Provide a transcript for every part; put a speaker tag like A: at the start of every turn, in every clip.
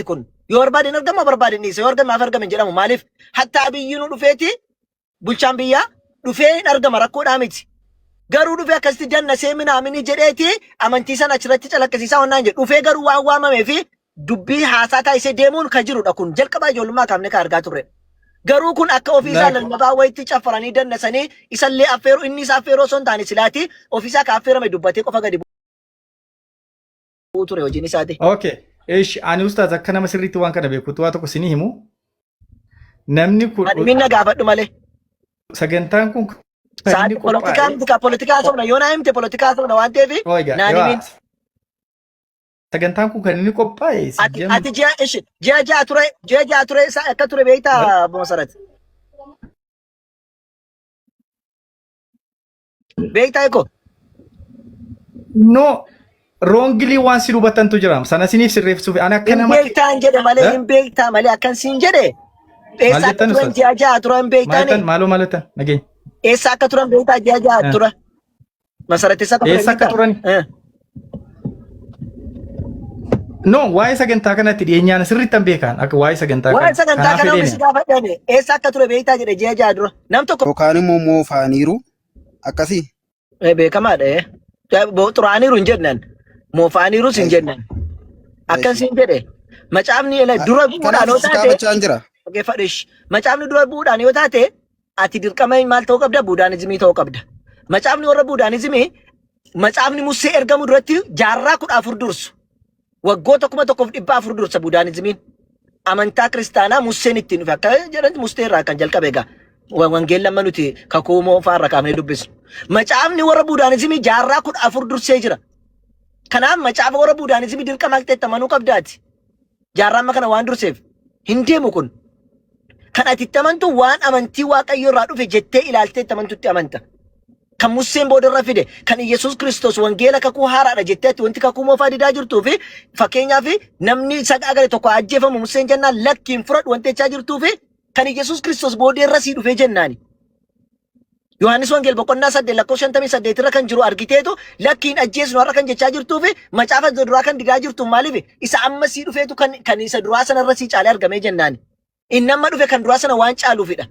A: kun. Yoo barbaade hin argamu, barbaade hin dhiisa. Yoo argame maaf argame hin jedhamu. Maaliif? Hatta Abiyyi nu dhufeeti bulchaan biyyaa dhufee hin argama rakkoodhaa miti. Garuu dhufee akkasitti dannasee minaaminii jedheeti amantii sana achirratti calaqqisiisaa wannaan jedhu. Dhufee garuu waan waamamee fi dubbii haasaa taasisee deemuun kan jirudha kun jalqabaa ijoollummaa kaafnee kan argaa turre. Garuu kun akka ofiisaa lallabaa wayitti caffaranii dannasanii isallee affeeruu inni isa affeeruu osoo hin taane silaati ofiisaa ka affeerame dubbatee qofa gadi bu'uu ture hojiin isaati.
B: Okay. Ish, ani ustaaz akka nama sirriitti waan kana beekutti waa tokko isinii himu. Namni kun
A: Ani minna gaafadhu malee.
B: sagantaan kun kan inni
A: Sa'aati polotikaa
B: qophaa'e.
A: miti ka polotikaa haasofna yoo naa himte polotikaa haasofna waan ta'eef
B: Oiga,
A: naan
B: yoo
A: himin.
B: sagantaan kun kan inni qophaa'e
A: Ati ati ji'a ishi ji'a ja'a ture ji'a ja'a ture isa akka ture beektaa Masarat. Beektaa eko.
B: No, wrongly waan si hubatantu jira. Sana siniif sirreessuuf ani akka
A: Hin
B: nama
A: beektaan jedhe malee
B: Eh?
A: hin beektaa malee akkan siin jedhe.
B: Maal
A: Eessa akka
B: jettan
A: turan
B: ustaz?
A: ji'a ja'a turan
B: Maal
A: beektaani?
B: jettan? Maaloo maal jettan? Nageenya.
A: Eessa akka turan beektaa ji'a ja'a
B: Eh.
A: tura. Masarat eessa akka ture
B: Eessa akka
A: beektaa?
B: turan?
A: Eh.
B: No, waa'ee sagantaa kanatti dhiyeenyaan sirriitti beekan akka waa'ee sagantaa
A: Waa'ee
B: kana.
A: sagantaa
B: Kanaaf
A: kana
B: fedheeni.
A: si gaafadhame eessa akka ture beektaa jedhe ji'a ja'a dura. Nam tokko
C: Yookaan immoo moofaaniiru akkasii.
A: Beekamaadha. Xuraaniiru hin jennan. Moofaaniirus hin jennan. Akkan siin jedhe macaafni ela dura bu'uudhaan
C: Kanaaf
A: yoo
C: si
A: taate
C: gaafachaan jira.
A: dhaggeeffadhu ishi. Macaafni dura bu'uudhaan yoo taate ati dirqama maal ta'uu qabda? Buudaanizimii ta'uu qabda. Macaafni warra buudaanizimii macaafni Musee ergamu duratti jaarraa 14 dursu. Waggoota 1400 dursa Buudaanizimiin. Amantaa kiristaanaa Museen ittiin dhufe akka jedhan Musee irraa kan jalqabe egaa. Wangeelli amma nuti kakuu moofaa irra kaafnee dubbisnu. Macaafni warra Buudaanizimii jaarraa 14 dursee jira. Kanaaf macaafa warra Buudaanizimii dirqama akka ta'etti amanuu qabdaati. Jaarraa amma kana waan durseef hin deemu kun. Kan ati itti amantu waan amantii Waaqayyo irraa dhufe jettee ilaaltee itti amantutti amanta. Kan Museen boodarra fide, kan Iyyasuus Kiristoos wangeela kakuu haaraadha jettee ati wanti kakuu moofaa didaa jirtuu fi fakkeenyaaf namni sagaagale tokko ajjeefamu Museen jennaan lakki hin fudhadhu wanti jechaa jirtuu fi kan Iyyasuus Kiristoos boodeerra sii dhufee jennaani. Yohaannis Wangeel boqonnaa 8 lakkoofsa 58 irra kan jiru argiteetu lakki hin ajjeesnu har'a kan jechaa jirtuu fi macaafa isa duraa kan didaa jirtu maaliif isa amma sii dhufeetu kan isa duraa sanarra sii caalee argamee jennaani. Inni amma dhufe kan duraa sana waan caaluufidha.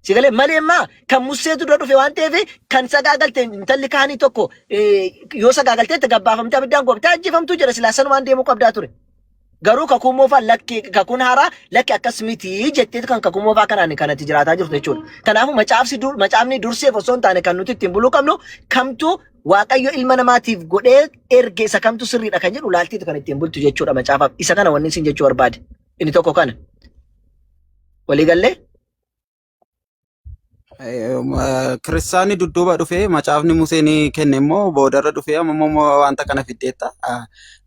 A: Si galee malee immaa kan Museetu dura dhufe waan ta'eef kan sagaagalte intalli kaanii tokko yoo sagaagalteette gabbaafamtee abiddaan gubamtee ajjeefamtuu jedha silaa sanumaan deemuu qabdaa ture. Garuu kakuun moofaa lakki kakuun haaraa lakki akkas miti jetteetu kan kakuun moofaa kanaan kanatti jiraataa jirtu jechuudha. Kanaafuu macaafsi dur macaafni durseef osoo hin taane kan nuti ittiin buluu qabnu kamtu Waaqayyo ilma namaatiif godhee erge isa kamtu sirriidha kan jedhu laaltiitu kan ittiin bultu jechuudha macaafaaf. Isa kana wanni isin jechuu barbaade. Inni tokko kana. Walii gallee?
C: Kiristaanni dudduuba dhufee macaafni Museen kenne immoo boodarra dhufee amma immoo wanta kana fiddeetta.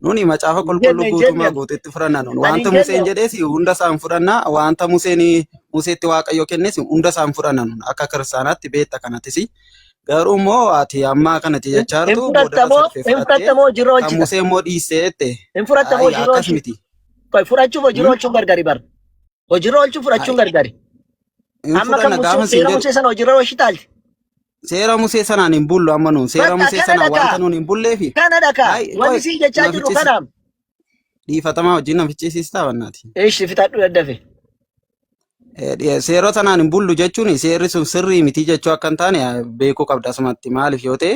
C: Nuni macaafa
A: Hin
C: qulqulluu
A: jenne hin
C: guutumaa
A: jenne.
C: guututti fudhanna nun.
A: Ani
C: Wanta
A: hin
C: Museen
A: jenne.
C: jedhes hunda isaan fudhanna. Wanta Museen Museetti Waaqayyo kennes hunda isaan fudhanna nun. Akka kiristaanaatti beekta kanattis. Garuu immoo ati ammaa kanatti jechaa
A: Hin
C: jirtu boodarra
A: fudhattamoo
C: isa dhufee
A: hin
C: fudhattee
A: fudhattamoo hojiirra
C: kan
A: oolchita.
C: Musee immoo dhiistee jette.
A: Hin fudhattamoo
C: Ayi
A: hojiirra
C: akkas
A: oolchita.
C: miti.
A: Qoy fudhachuuf hojiirra
C: Hmm?
A: oolchuun gargari bar. Hojiirra oolchuuf fudhachuun
C: Ayi
A: gargari.
C: hin
A: Amma kan
C: fudhanna
A: Musee
C: gaafa siin
A: seera
C: jedhu
A: Musee sana hojiirra oolchitaalti.
C: seera Musee sanaan hin bullu amma nuun seera
A: Bakka
C: Musee
A: kana
C: sanaan
A: dhakaa.
C: wanta nuun hin bulleefi.
A: Kana dhakaa.
C: Ayi
A: Wanni
C: qoy
A: siin jechaa
C: na
A: jirru
C: ficcisi
A: kanaaf.
C: dhiifatamaa wajjin na ficcisiistaa bannaati.
A: Ishi fixadhu daddafe.
C: Seera sanaan hin bullu jechuun seerri sun sirrii miti jechuu akka hin taane beekuu qabda asumatti maaliif yoo ta'e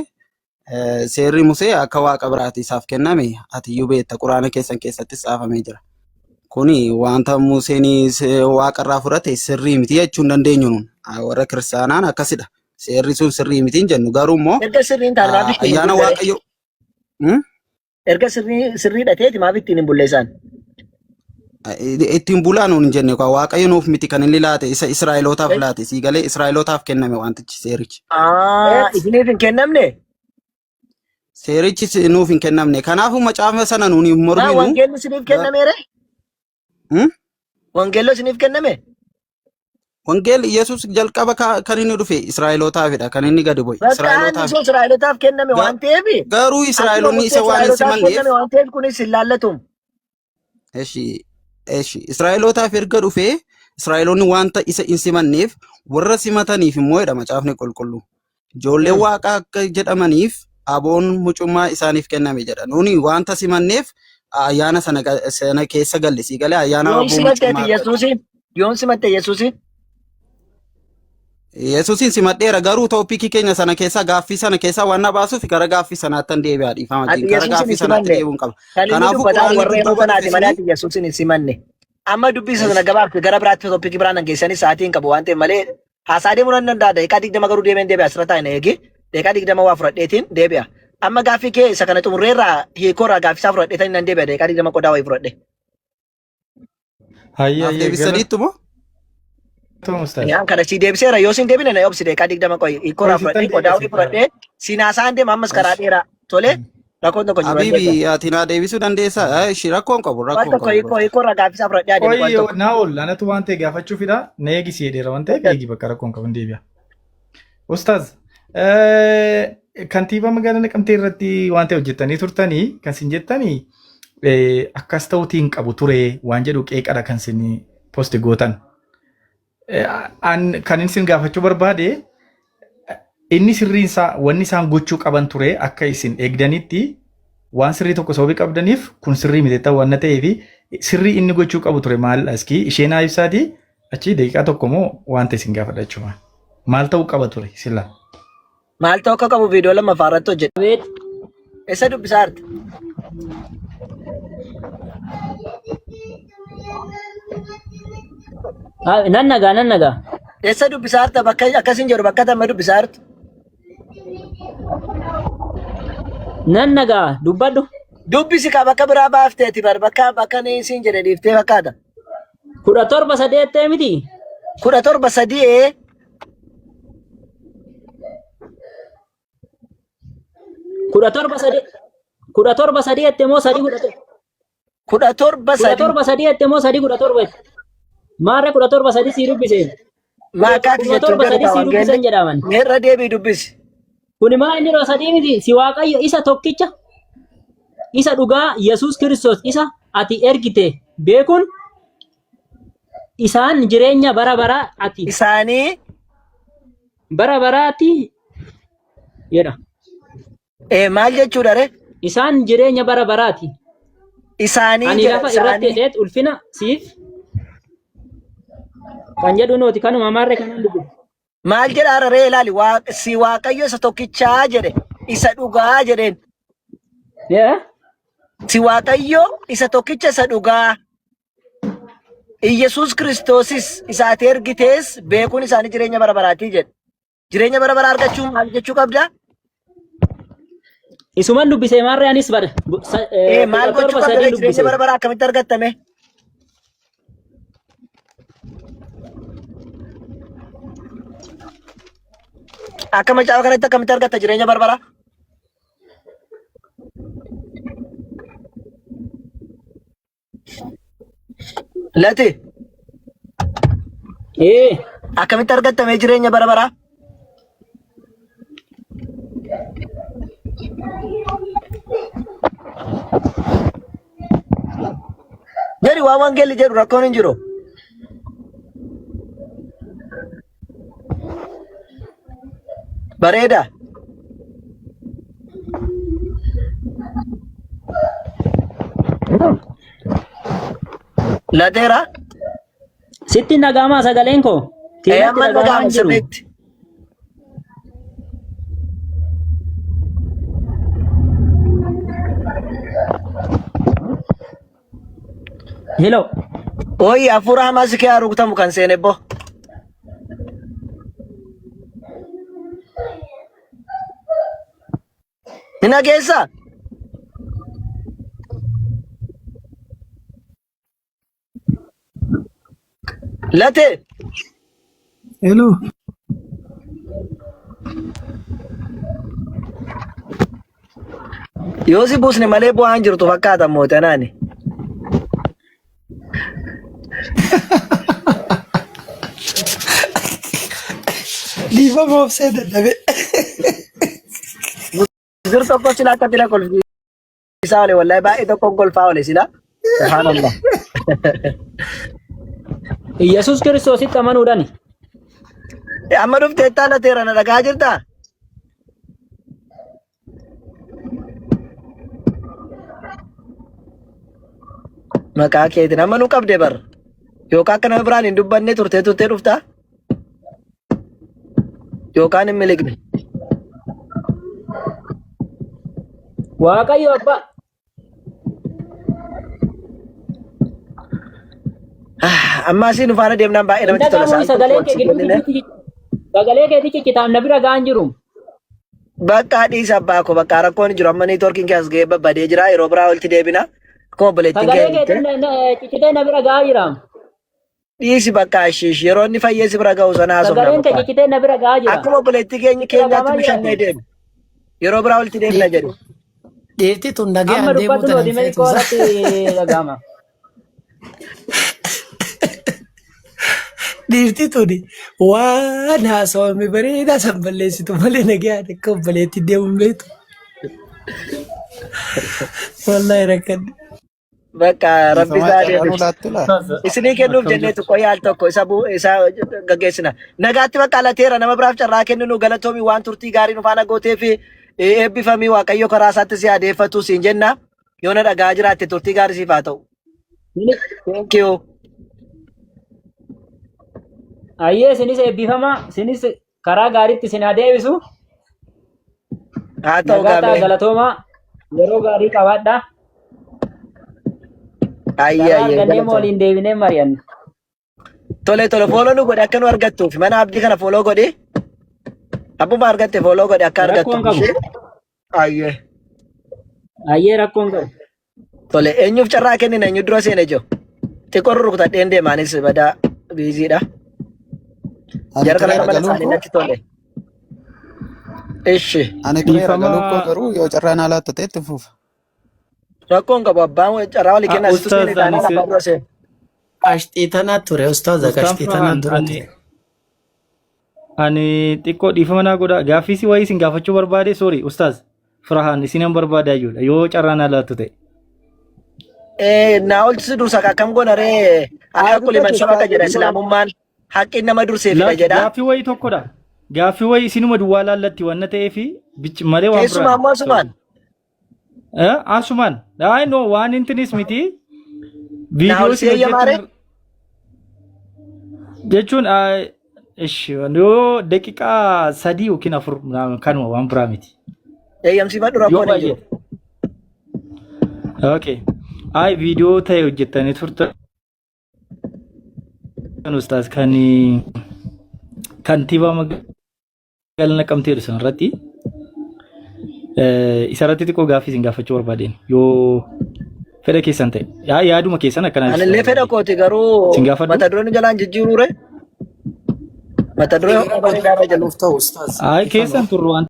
C: seerri Musee akka waaqa biraati isaaf kenname ati iyyuu beekta quraana keessan keessattis caafamee jira. Kuni wanta Museen waaqa irraa fudhate sirrii miti jechuu hin dandeenyu nuun warra kiristaanaan akkasidha. Seerri sun sirrii miti hin jennu garuu immoo
A: Erga sirrii hin taane maaf ittiin hin
C: ayyaana
A: bulle?
C: waaqayyo Hmm?
A: Erga sirrii sirriidha ta'eeti maaf ittiin hin bulle isaan?
C: Ittiin bulaa nuun hin jenne kwa waaqayyo nuuf miti kan inni laate isa Israa'elootaaf laate sii galee Israa'elootaaf kenname wantichi seerichi.
A: Aa, isiniif hin kennamne?
C: Seerichi nuuf hin kennamne kanaafuu macaafa sana nuun hin
A: Maa
C: morminu.
A: wangeelli isiniif kennameere?
C: Hmm?
A: Wangeelli isiniif kenname?
C: Wangeelli Yesuus jalqaba kan inni dhufe Israa'elootaafidha kan inni gadi bu'e
A: Bakka inni
C: Israa'elootaaf.
A: sun Israa'elotaaf kenname waan ta'eef
C: Garuu
A: akkuma
C: Israa'eloonni
A: Musee
C: isa waan hin
A: Israa'elotaaf
C: simanneef
A: kenname waan ta'eef kunis hin laallatu.
C: Eshi, eshi. Israa'elootaaf erga dhufee Israa'eloonni wanta isa hin simanneef warra simataniif immoo jedha macaafni qulqulluu. Ijoollee waaqaa akka jedhamaniif aboon mucummaa isaaniif kenname jedha. Nuuni wanta simanneef Ayyaana sana sana keessa galle sii galee ayyaana
A: Yoom
C: abboomuu
A: simatte
C: cimaa
A: ati
C: argadhe.
A: Yesuusiin? Yoom simatte Yesuusiin?
C: Yesuusin simadheera garuu tooppikii keenya sana keessaa gaaffii sana keessaa waan na baasuuf gara gaaffii sanaatti hin deebi'a dhiifama
A: Ati
C: wajjin gara
A: Yesuusin
C: gaaffii
A: hin
C: sanaatti
A: simanne.
C: deebi'uun qaba.
A: Kan inni
C: Kanaafuu
A: dubbataa
C: quraanni
A: warra yeroo
C: dudduuba
A: sanaati
C: dhufe
A: malee
C: suni
A: ati Yesuusin hin simanne. Amma dubbisa sana gabaabsi gara biraatti tooppikii biraan dhangeessanii sa'aatii hin qabu waan ta'eef malee haasaa deemuu nan danda'a. Daqiiqaa 20 garuu deemeen deebi'a asirra taa'e na eegi. Daqiiqaa 20 waa fudhadheetiin deebi'a. Amma gaaffii kee isa kana xumurreerraa hiikoorraa gaaffii isaa fudhadheetan nan deebi'a daqiiqaa 20 qodaa wayii fudhadhe.
B: Hayyee
C: naaf
B: hayyee
C: deebistaniittu moo?
B: galatoomi ustaaz.
A: Yaan kana sii deebiseera yoo siin deebine na obsi daqiiqaa 20 qoyi hiikoorraa
B: Qoy sittan
A: fudhadhee qodaa
B: deebi'a
A: wayii
B: sitti.
A: fudhadhee siin haasaan deema ammas karaa dheeraa. Tole rakkoon tokko jiru
C: Habiibi
A: deebi'a.
C: ati naa deebisuu dandeessaa? Ishii rakkoo hin qabu
A: Waan
C: rakkoo hin
A: tokko
C: qabu
A: hiikoo
C: gooftaa.
A: hiikoorraa gaaffii isaa fudhadhee adeemu waan
B: Qoy
A: tokko.
B: naa ol anatu waan ta'e gaafachuufidha. Na eegi si jedheera waan ta'eef eegi bakka rakkoon qabu hin deebi'a. Ustaaz kantiibaa magaalaa Naqamtee irratti waan ta'e hojjettanii turtanii kan isin jettanii akkas ta'uutii hin qabu ture waan jedhu qeeqadha kan isin posti gootan. Kan isin gaafachuu barbaade inni sirriin isaa wanni isaan gochuu qaban ture akka isin eegdanitti waan sirrii tokko sababii qabdaniif kun sirrii miti ta'u waan ta'eef sirrii inni gochuu qabu ture maal askii isheen haa ibsaatii achi daqiiqaa tokko moo waan ta'e isin gaafadha jechuudha. Maal ta'uu qaba ture sila?
A: Maal ta'uu akka qabu viidiyoo lammaffaa irratti hojjedhe.
D: Abeet.
A: Isa dubbisaa jirta.
D: Ah, Nan nagaa nan nagaa.
A: Eessa dubbisaa jirta bakka akkasiin jedhu bakka tamma dubbisaa jirtu.
D: Nan nagaa dubbadhu.
A: Dubbisi kaa bakka biraa baafteeti bar bakka bakka ni siin jedhe dhiiftee fakkaata.
D: 17:3 jettee miti.
A: 17:3 ee.
D: 17:3 17:3 jette moo 3:17?
A: 17
D: Kudha
A: 3.
D: 7:3 jette moo 3:17 jette? Maarree 17:3 sii dubbiseen.
A: Maakaati
D: Kudha
A: jechuun
D: torba
A: jedhu
D: sadii
A: kaa
D: sii
A: wangeelli.
D: dubbisan jedhaman.
A: Meerra deebii dubbisi.
D: Kuni maa inni yeroo sadii miti si Waaqayyo isa tokkicha isa dhugaa Yesuus Kiristoos isa ati ergite beekuun isaan jireenya bara baraa ati
A: Isaanii
D: bara baraatti jedha.
A: Maal jechuudha ree?
D: Isaan jireenya bara baraati.
A: Isaanii
D: Ani
A: jedha
D: lafa irratti
A: isaanii.
D: hidheet ulfina siif kan jedhu nooti kanuma maarree kanaan dubbisu.
A: Maal jedha ree ilaali si Waaqayyo isa tokkichaa jedhe isa dhugaa jedheen. Si Waaqayyo isa tokkicha isa dhugaa. Iyyasuus Kiristoosis isa ati ergitees beekuun isaanii jireenya bara baraatii jedhe. Jireenya bara baraa argachuun maal jechuu qabda?
D: Isuman dubbisee maarree anis bara
A: Maal
D: kudha
A: gochuu
D: torba
A: qabda?
D: sadii
A: Jireenya
D: dubbise.
A: bara baraa akkamitti argattame? Akka macaafa kanatti akkamitti argatta jireenya bara baraa? Lati akkamitti argattame jireenya bara baraa? Jedhi waan wangeelli jedhu rakkoon hin jiru. Bareeda. Lateera.
D: Sitti hin dhaga'amaa sagaleen koo? Tiinatti
A: Amma
D: dhaga'amaa
A: dhaga'ama
D: hin jiru.
A: sirriitti.
D: Hello.
A: Ooyi hafuura hamaa si kee haa rukutamu kan seene boo. Ni dhageessaa? Latee.
E: Hello.
A: Yoo si buusne malee bu'aan jirtu fakkaata mootanaani.
E: Dhiifama obsee dadhabe.
A: Jir tokko sila akka tila kolfiisaa oole wallahi baay'ee tokkoon kolfaa oole sila. Subhaanallah.
D: Iyyasuus Kiristoositti amanuudhaani.
A: Amma dhuftee taalateera na dhagaa jirtaa? Maqaa keetiin amma nu qabde bar. Yookaan akka nama biraan hin dubbanne turtee turtee dhuftaa? Yookaan hin miliqne.
D: Waaqayyo abbaa.
A: Amma asii nu faana deemnaan baay'ee
D: Hin
A: namatti tola.
D: dhaga'amu
A: Sa'aan tokko
D: sagaleen
A: wal
D: kee
A: si
D: gidduu
A: kennine.
D: gidduutti sagalee keetii ciccitaam na bira ga'an jiru.
A: Bakka dhiisa abbaa koo bakka rakkoon jiru amma neetwoorkiin kee as ga'ee babbadee jira yeroo biraa walitti deebina. Akkuma obboleettiin kee
D: Sagalee
A: jette.
D: keetiin ciccitee na bira ga'aa jira.
A: Dhiisi bakka ashiish yeroo inni fayyee si bira ga'u sana haasofna
D: Sagaleen kee
A: bakka.
D: ciccitee na bira ga'aa jira.
A: Akkuma obboleettii keenya
D: Sitti
A: keenyaatti
D: dhaga'amaa jira.
A: bishannee deemi. Yeroo biraa walitti deebina jedhu.
E: Dhiirti tun
D: Amma
E: dhaga'aan deemuu
D: dubbadhu
E: tana
D: nooti
E: hin
D: mee
E: feetu.
D: xiqqoo irratti dhaga'ama.
E: Dhiirti tun waan haasawame bareedaa san balleessitu malee nagayaan akka obboleetti deemu hin beektu. Wallaahi rakkadhe.
A: Bakka rabbi
C: Dhiifamaa
A: isaa
C: carraa nuu
A: deebisu.
C: laattu laa?
B: Ustaaz
A: Isinii kennuuf
B: akkam
A: jennee
B: jirtu?
A: xiqqoo yaal tokko isa isa gaggeessina. Nagaatti bakka alateera nama biraaf carraa kenninu galatoomii waan turtii gaarii nu faana gootee fi eebbifamii Waaqayyo karaa isaatti si adeeffatu siin jenna. Yoo na dhagaa jiraatte turtii gaarii siif haa ta'u. Thank you.
D: Ayyee isinis eebbifamaa isinis karaa gaariitti isin haa deebisu.
A: Haa ta'u
D: Nagaa ta'a
A: gaamee.
D: galatoomaa yeroo gaarii qabaadhaa.
A: Ayyee
D: Carraa
A: ayyee
D: argannee
A: galatoomii.
D: waliin deebinee mari'anna.
A: Tole tole follow nu godhe akka nu argattuuf mana abdii kana follow godhe. Abbuma argatte follow godhe akka
D: Rakkoon
A: argattuuf
D: qabu.
A: ishee. Ayyee.
D: Ayyee rakkoon qabu.
A: Tole eenyuuf carraa kennina eenyu dura seene jiru. Xiqqoo rurrukutadheen deemaanis badaa biiziidha.
C: Ani
A: Jara kana
C: tureera
A: mana
C: galuun
A: isaanii
C: koo.
A: natti tole. Ishi.
C: Ani tureera galuun koo
B: Dhiifama
C: garuu yoo carraa naa laatta ta'e itti fufa.
A: Rakkoon qabu abbaan carraa walii kennaa situ
B: Ustaaz
A: seene
B: ani
A: taanaan abbaan dura seene.
E: Qashxii tanaa ture ustaaza
B: Ustaaz
E: qashxii tanaa
B: Farhaan
E: dura
B: ani
E: ture.
B: ani xiqqoo dhiifama naa godha gaaffii si wayii isin gaafachuu barbaade sorry Ustaaz Farhaan isinan barbaadaa jechuudha yoo carraa naa laattu ta'e.
A: Naa olchisi dursa akkam goona ree alhaqqu liman sabaqa jedha islaamummaan haqqi nama dursee fida jedha.
B: Gaaffii wayii tokkodha. Gaaffii wayii isinuma duwwaa laallatti waan ta'eef malee waan
A: Keessumaa
B: biraan.
A: ammoo asumaan.
B: Asumaan. Ay no waan intinis miti.
A: Naa
B: Viidiyoo
A: ol si
B: isin
A: eeyyamaare?
B: hojjettan jechuun ishi yoo daqiiqaa 3 yookiin 4 kanuma waan biraa miti.
A: Eeyyamsiifadhu
B: Yoo
A: rakkoon hin
B: baay'ee.
A: jiru.
B: Okay. Ay viidiyoo ta'e hojjettanii turtan ustaaz kan kantiibaa magaalaa Naqamtee jedhu sanarratti isarratti xiqqoo gaaffii isin gaafachuu barbaadeen yoo fedha keessan ta'e yaaduma keessan akkanaa ibsitan
A: Anillee fedha
B: barbaade.
A: kooti garuu
B: Isin gaafadhu?
A: mata dureen jalaan jijjiiruure. Mata duree
C: Fedha
A: bareedaa irra
C: kooti
A: jala.
C: nuuf ta'u ustaaz.
B: Ay
C: Dhiifama.
B: keessan turru waan